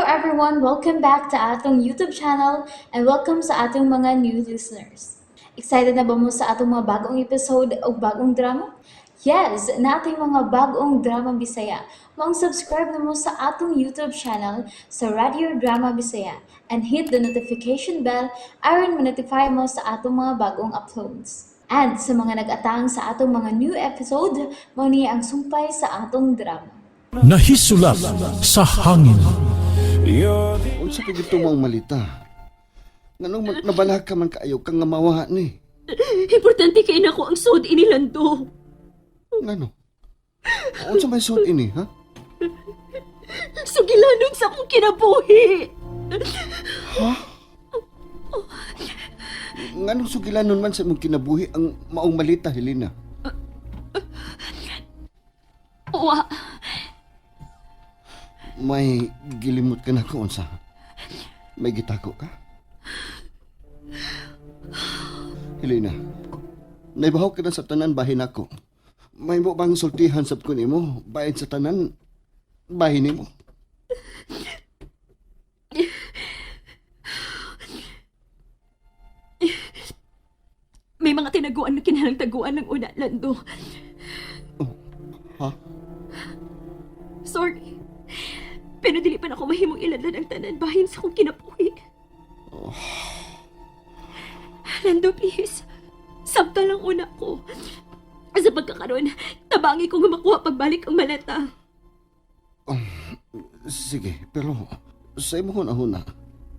everyone! Welcome back to atong YouTube channel and welcome sa atong mga new listeners. Excited na ba mo sa atong mga bagong episode o bagong drama? Yes, nating mga bagong drama Bisaya. Maong subscribe na mo sa atong YouTube channel sa Radio Drama Bisaya and hit the notification bell aron ma-notify mo sa atong mga bagong uploads. And sa mga nag-atang sa atong mga new episode, mao ni ang sumpay sa atong drama. Nahisulat sa hangin. Unsa pa gito mong malita? Nganong nabalaka ka man kaayo kang nga mawa ni? Importante kay nako ang sud ini, Lando. Ngano? Unsa may suot ini, ha? Sugilanon sa akong kinabuhi. Nganong sugilanon man sa imong kinabuhi ang maong malita, Helena? Wa, May gilimot ka na ko unsa? May gitako ka? Helena, naibahaw ka na sa tanan bahin ako. May mo bang sultihan sa ko nimo bahin sa tanan bahin nimo? May mga tinaguan na kinahalang taguan ng una, Lando. Ha? Sorry. Pero dili pa na ako mahimong iladlad ang tanan bahin sa akong kinabuhi. Lando, please. Sabta lang una ko. Sa pagkakaroon, tabangi ko nga makuha pagbalik ang maleta. Sige, pero sa imong hunahuna,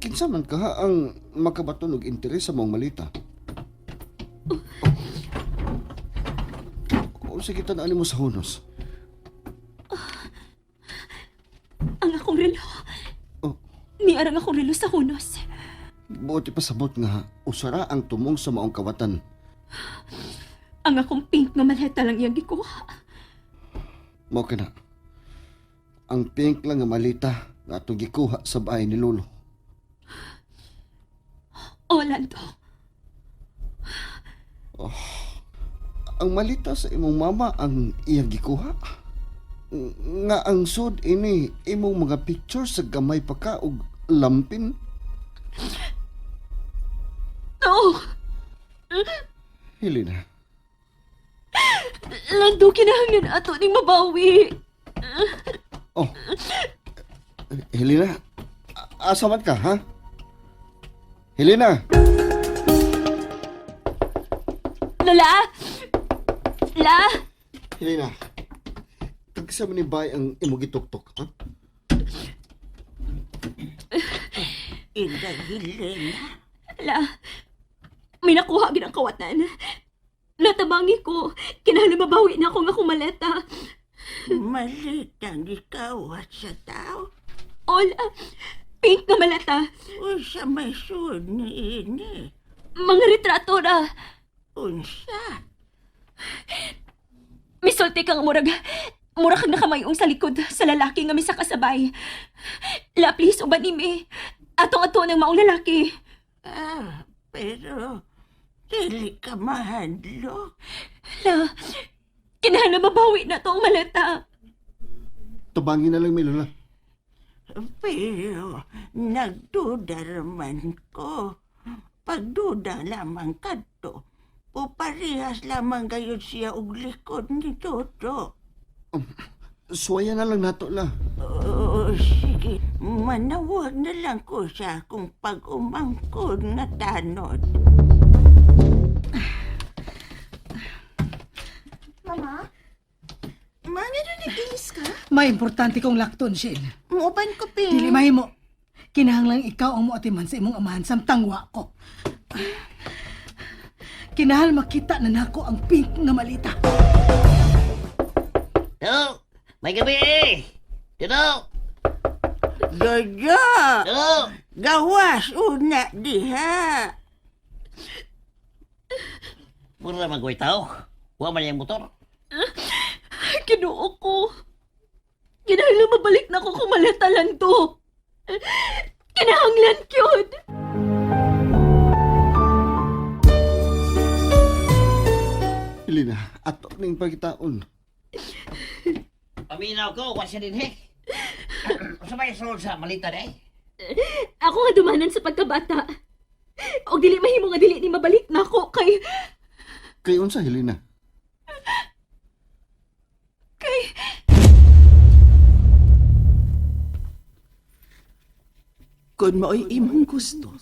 kinsa man ka ang makabaton og interes sa mong malita? Oh. Sige, tan-an mo sa hunos. Ang akong relo. Oh. Niarang akong relo sa hunos. Buot ipasabot nga usara ang tumong sa maong kawatan. Ang akong pink nga maleta lang iyang gikuha. Mao ka na. Ang pink lang nga malita nga atong gikuha sa bahay ni Lolo. Oh, Lando. Ang malita sa imong mama ang iyang gikuha. Nga ang sud ini imong mga picture sa gamay pa ka og lampin. No! Helena, Lando, kinahanglan ato ning mabawi. Oh. Helena, asa man ka, ha? Helena! Lola! La! Helena, tagsa man ni bay ang imong gituktok, ha? Inday Helena, La! May nakuha gid ang kawatan. Natabangi ko. Kinahanglan mabawi na ako nga akong maleta. malitang ikaw at sa tao. Ola! Pink nga maleta. Unsa may sud ni ini? Mga retrato ra. Unsa? Misulti ka nga murag kang nakamayong sa likod sa lalaki nga misa kasabay. La, please, uban ni. Atong ato ng maong lalaki. Ah, pero dili ka mahadlok. La, kinahanglan mabawi na to ang maleta. Tabangin na lang may lola. Pero nagduda raman ko. Pagduda lamang kadto, puparehas lamang gayud siya og likod ni Toto. Suwaya na lang nato la. Oo, sige. Manawag na lang ko sa akong pag-umangkod nga tanod. Mama? Ma, nga nag-inis ka? May importante kong lakton, Shin. Muuban ko, Ping. Dili mahimo. Kinahanglang ikaw ang moatiman sa imong amahan samtang wa ko. Kinahal makita na nako ang pink nga malita. Dudong! May gabi eh! Dudong! Jojo! Dudong! Gawas una diha. Mura man ko'y tao. Huwag man yung motor. Ginoo ko. Kinahanglan mabalik na ako kung maleta lang to. Kinahanglan kyud. Helena, ato ning pagkitaon. Paminaw ko, wa siya din eh. Unsa may sulod sa malita day? Ako nga dumanan sa pagkabata. Og dili mahimo nga dili ni mabalik nako kay Kay unsa, Helena? Kay Kung mao'y imong gusto,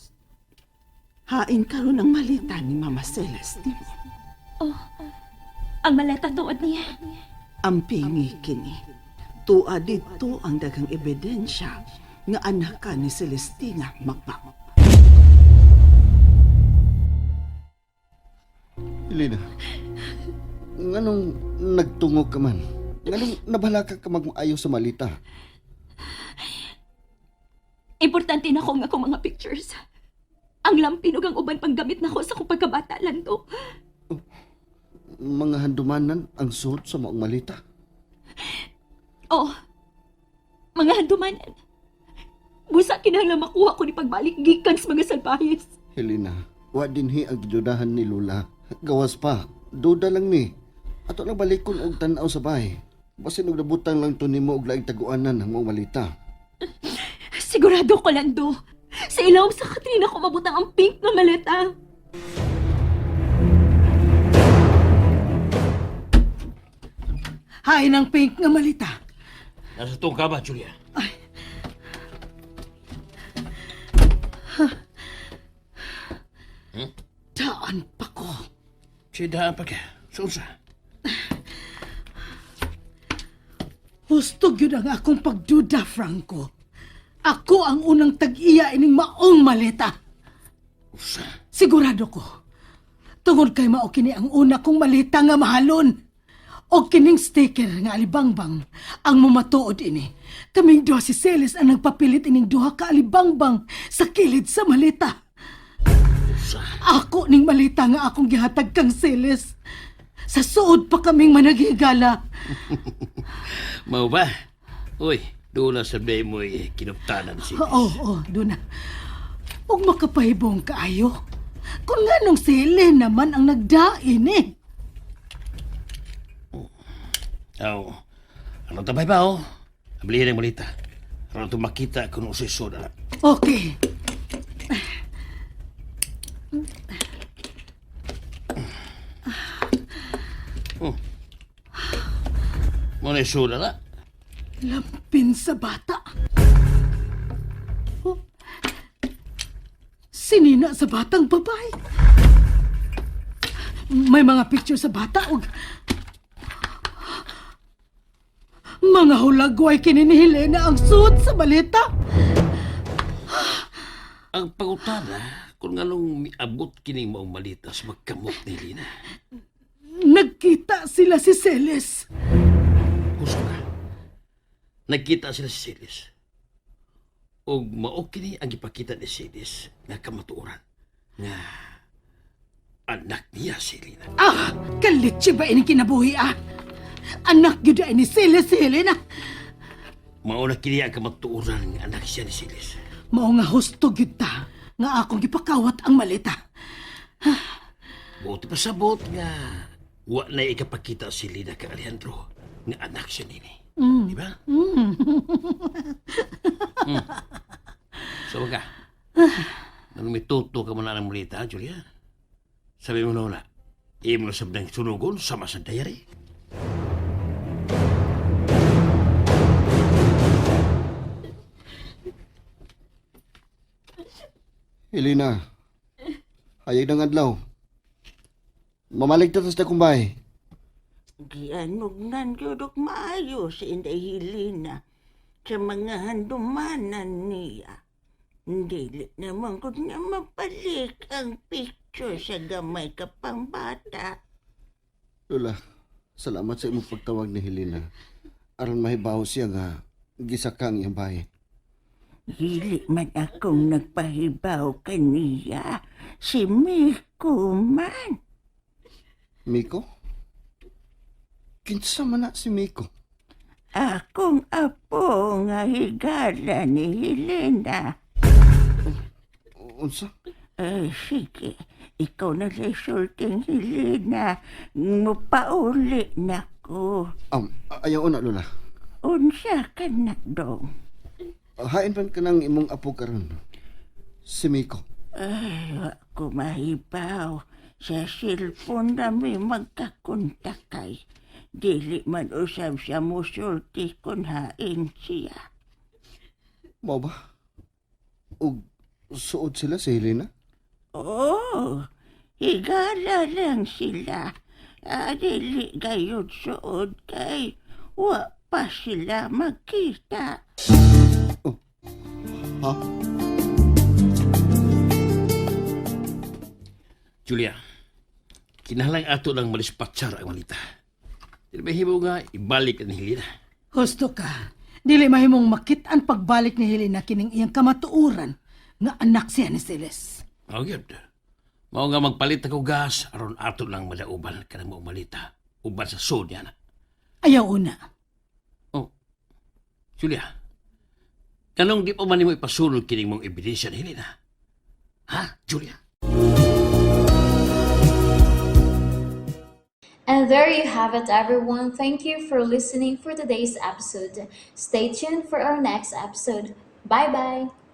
hain karon ang malita ni Mama Celeste nimo. Ang maleta tuod niya. Ang pingi kini. Tua didto ang daghang ebidensya nga anak ka ni Celestina Macmac. Helena, nganong nagtungo ka man? Nganong nabalaka ka magmaayo sa malita? Importante na ko nga akong mga pictures. Ang lampin ug ang uban panggamit nako sa akong pagkabata, Lando. Mga handumanan ang suot sa maong malita. Oh, mga handumanan. Busa kinahanglan makuha ko ni pagbalik gikan sa mga salbahes. Helena, wa dinhi ang gidudahan ni Lola. Gawas pa, duda lang ni. Ato lang balikon og tan-aw sa bahay. Basin og nabutang lang to nimo og laing taguanan ang maong malita. Sigurado ko, Lando. Sa ilawom sa Katrina ko mabutang ang pink na maleta. Hain ang pink nga malita. Nasa tong kama, Julia. Daan pa ko. Siya pa ka. Sa unsa? Husto gyud ang akong pagduda, Franco. Ako ang unang tag-iya ining maong maleta. Usa. Sigurado ko. Tungod kay mao kini ang una kong malita nga mahalon. O kining sticker nga alibangbang ang mumatuod ini. Kaming duha si Celis ang nagpapilit ining duha ka alibangbang sa kilid sa malita. Ako ning malita nga akong gihatag kang Celis. Sa suod pa kaming managhigala. Mao ba? Uy, doon na sabi mo kinuptanan si. Oo, oo, doon na. Huwag makapahibong kaayo. Kung nga nung sili naman ang nagdain eh. Aw. Ano tabay ba, oh? Ablihin ang malita. Ano ito makita kung usay soda. Okay. Mo na soda na. Lampin sa bata. Oh. Sinina sa batang babae. May mga picture sa bata og mga hulagway kini ni Helena ang suot sa balita. Ang pangutana, kung nganong miabot kining maong malita sa magkamot ni Lina. Nagkita sila si Celes. Husto ka. Nagkita sila si Celis. Og mao kini ang gipakita ni Celis nga kamatuoran nga anak niya si Lina. Ah, kalitsi ba ini kinabuhi ah? Anak gyud ay ni Celes si Helena. Mao na kini ang kamatuoran nga anak siya ni Celis. Mao nga husto gyud ta nga akong gipakawat ang malita. Buti pa sabot nga wa na ikapakita si Lina kang Alejandro nga anak siya nini. Di ba? Mm. So ka. Nang mituto ka mo na ng malita, Julia. Sabi mo na wala. Imo na sabdang sunugon sama sa diary. Helena, hayag ng adlaw. Mamalig ta sa akong bahay. Gianugnan gyud og maayo si Inday Helena sa mga handumanan niya. Dili naman gud niya mabalik ang picture sa gamay ka pang bata. Lola, salamat sa imong pagtawag ni Helena. Aron mahibaw siya nga gisaka ang iyang bahay. Dili man akong nagpahibaw kaniya. Si Miko man. Miko? Kinsa man na si Miko? Akong apo nga higala ni Helena. Unsa? Eh, sige. Ikaw na lang sulting Helena. Mupauli na ko. Ayaw na, Lola. Unsa ka na dong? Hain man ka ng imong apo karon. Si Miko. Ay, wa ko mahibaw. Sa cellphone na may magkakontakay. Dili man usab siya musulti kung hain siya. Mao ba? Ug suod sila si Helena? Oo, higala lang sila. Ah, dili gayud suod kay wa pa sila magkita. Ha? Julia, kinahanglan ato lang malispatsar ang malita. Dili ba himo nga ibalik ni Helena? Husto ka. Dili mahimong makit-an pagbalik ni Helena kining iyang kamatuoran nga anak siya ni Celes. Mao gyud. Mao nga magpalit ako gas aron ato lang madauban kanang mao malita uban sa sud niya na. Ayaw una. Oh. Julia. Kanong di pa man nimo ipasulod kining mong ebidensya ni Helena? Ha, Julia? And there you have it, everyone. Thank you for listening for today's episode. Stay tuned for our next episode. Bye bye.